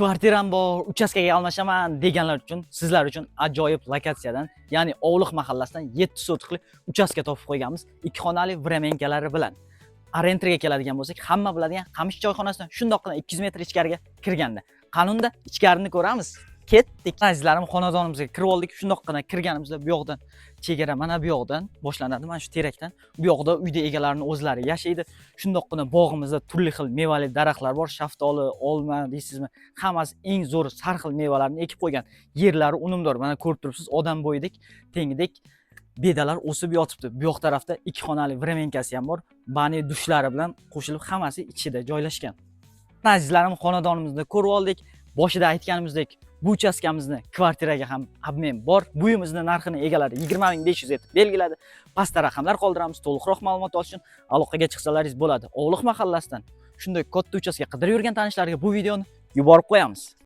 Kvartiram bor, uchastkaga almashaman deganlar uchun, sizlar uchun ajoyib lokatsiyadan, ya'ni Ovliq mahallasidan 7 sotixli uchastka topib qo'yganmiz, ikki xonali временка lari bilan. Ориентир ga keladigan bo'lsak, hamma biladigan Qamish choyxonasidan shundoqqina 200 metr ichkariga kirganda. Qani unda ichkarini ko'ramiz. Ketdik. Azizlarim, xonadonimizga kirib oldik. Shundoqqina kirganimizda bu yoqdan chegara, mana bu yoqdan boshlanadi, mana shu terakdan. Bu yoqda uyda egalarini o'zlari yashaydi. Shundoqqina bog'imizda turli xil mevali daraxtlar bor, shaftoli, olma deysizmi, hammasi eng zo'r sarxil mevalarni ekib qo'ygan. Yerlari unumdor. Mana ko'rib turibsiz, odam bo'yidek, tengidek bedalar o'sib yotibdi. Bu yoq tarafda ikki xonali временка si ham bor. Баня, dushlari bilan qo'shilib hammasi ichida joylashgan. Azizlarim, xonadonimizni ko'rib oldik. Boshida aytganimizdek, bu uchastkamizni kvartiraga ham обмен bor. Bu uyimizni narxini egalari 20 500 etib belgiladi. Pastda raqamlar qoldiramiz. To'liqroq ma'lumot olish uchun aloqaga chiqsalaringiz bo'ladi. Ovliq mahallasidan shunday katta uchastka qidirib yurgan tanishlarga bu videoni yuborib qo'yamiz.